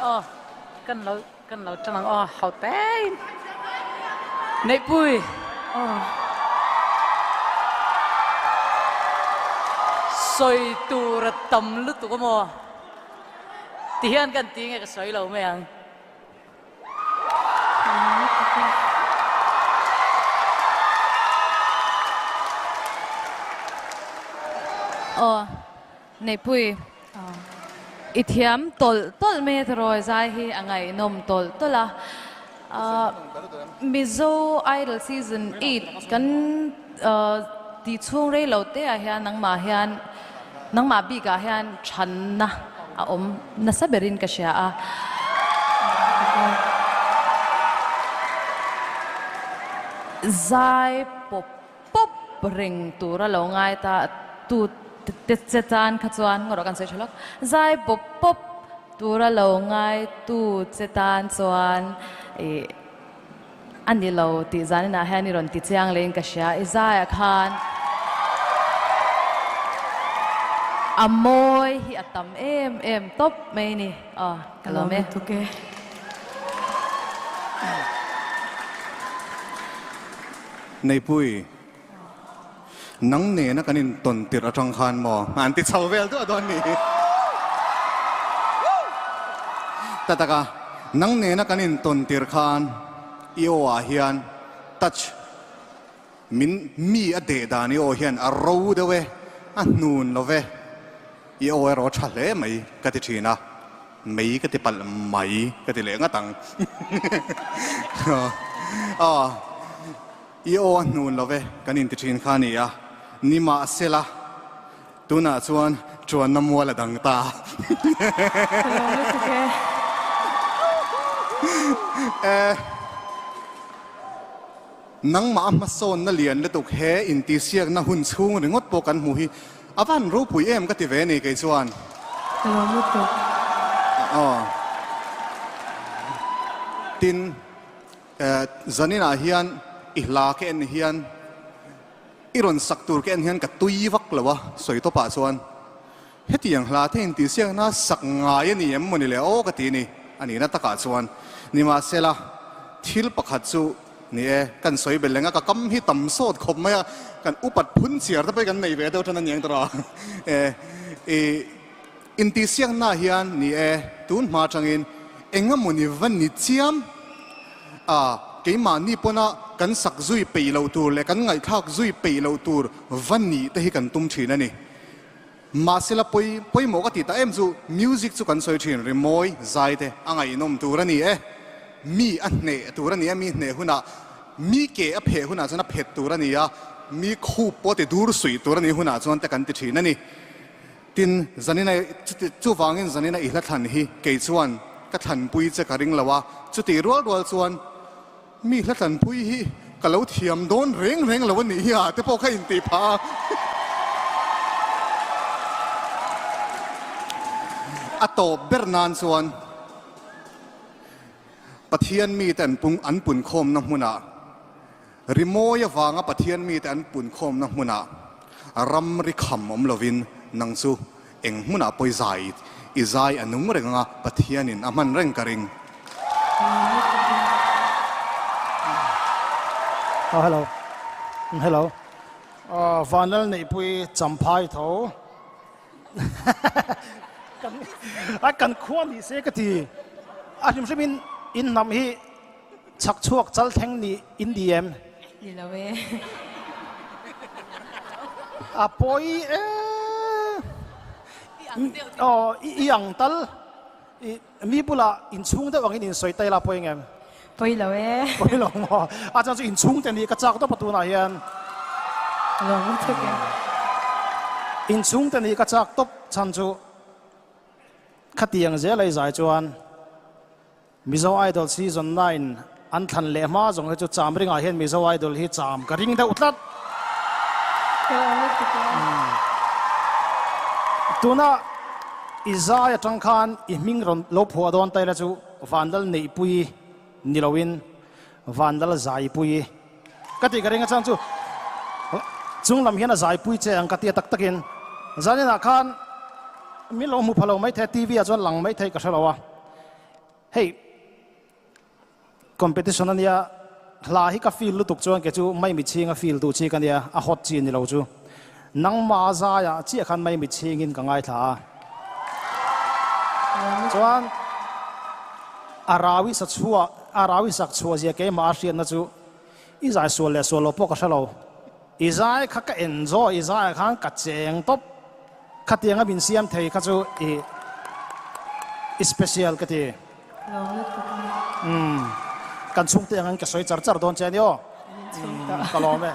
aw kan lo kan lo ṭan ang aw ho tein Neihpui aw sawi tur a tam lutuk a maw ti hian kan ti nge ka sawi lo mai ang. Aw Neihpui i thiam tawlh tawlh mai a tiraw zai hi a ngaihnawm tawlh tawlh a Mizo Idol season 8 kan tih chhung rei lo te ah hian nangmah hian Nangmah bikah hian chhanna a awm nasa berin ka hria a. Zai pawp pawp reng tura lo ngai ta tu te che tan kha chuan ngawrh kan sawi tha lawk. Zai pawp pawp tura lo ngai tu che tan chuan ih A ni lo tih zaninah hian i rawn ti chiang leh in ka hria. I zaiah khan a mawi hi a tam em em tawp mai ni. Aw, ka lawm e. Neipui, nang nena kan intawn tirh atang khan maw an ti chho vel duah dawn ni. Ta taka, nang nena kan intawn tirh khan i aw ah hian touch min mi a deh dan i aw hian a ro deuh e, a hnun lo ve, i aw erawh a tha hle mai ka ti thin a. Mei ka ti palh mai ka ti leh ngat ang. Aw, i aw a hnun lo ve kan inti thin kha a ni a, nimahsela tunah chuan chuanna mual a dang ta. Ka lawm lutuk e. E, nangmah a hmasawnna lian lutuk he intihsiakna hun chhung ringawt pawh kan hmuh hi A van ropui em ka ti ve ni kei chuan. Ka lawm lutuk. Aw. Tin, zaninah hian i hla ka en hian i rawn sak tur ka en hian ka tui vak lo a, sawi tawpah chuan hetiang hla te intihsiakna sak ngai a ni em mawni le aw ka ti ni a nihna takah chuan. Nimahsela, thil pakhat chu Ni e, kan sawi belh leng a, ka kam hi tam sawt khawp mai a, kan upat phun chiar te pawh hi kan nei ve deuh tan a niang tawh a. E, i intihsiakna hian ni e, tun hma atangin eng emaw ni va ni chiam a, keimahni pawna kan sak zui peih loh tur leh kan ngaihthlak zui peih loh tur va nih te hi kan tum thin a ni. Mahsela pawi pawimawh ka tih ta em chu music chu kan sawi thin rimawi zai te a ngaihnawm tur a ni e, mi a hneh tur a ni a, mi hneh hunah mi ke a pheh hunah chuan a phet tur a ni a, mi khup pawh ti dur suih tur a nih hunah chuan te kan ti thin a ni. Tin, zanina chuti chuvangin zanina i hla thlan hi kei chuan ka thlanpui che ka ring lo a, chutih rual rual chuan Mi hla tlanpui hi ka lo thiam dawn reng reng lo a nih hi a te pawh kha intih phah a. A tawp ber nan chuan Pathian mite an pung an punkhawmna hmunah rimawi avanga Pathian mite an punkhawmna hmunah ramri kham awm lovin nang chu Eng hmunah pawh i zai i zai a nung reng anga Pathianin a hman reng ka ring. Oh hello hello Vanlal Neihpui Champhai tho kan a kan khua ni se ka ti a hrim hrim in in hnam hi chhak chhuak chal thleng ni in ni em? Ni lo e. A pawi e. Aw i ang tal i mi bulah inchhung deuh angin insawi ta ila pawi ngem? Pawi lo e. Pawi lo maw? A chuan chu inchhung te nih ka chak tawp a tunah hian. Lawm lutuk e. Inchhung te nih ka chak tawp chhan chu khatiang zel a i zai chuan Mizo Idol season 9 an thlan leh hma zawng hi chu cham ringah hian Mizo Idol hi cham ka ring deuh tlat. Tuna i zai atang khan i hming rawn lo phuah dawn taila chu Vanlal Neihpui ni loin Vanlal Zaipui ka tih ka ring a chang chu chung lam hian a zaipui che ang ka tia tak takin zaninah khan min lo hmu pha lo maithei a TV ah chuan lang maithei ka hre lo a. Hei competition ania hla hi ka feel lutuk chuan kei chu maimichhinga feel duh chi ka nia, a hot chi ni lo chu. Nangma zaiah chiah khan maimichhingin ka ngaithla a. Chuan a rawi sa chhuah a rawi sak chhuah zia keimah a hriatna chu i zai sual leh sual lo pawh ka hre lo. I zai kha ka enjoy, i zaiah khan ka cheng tawp. Khatianga min siam thei kha chu i i special ka ti. Umm kan chhungte angin ka sawi char char dawn che a ni aw. Ka lawm e.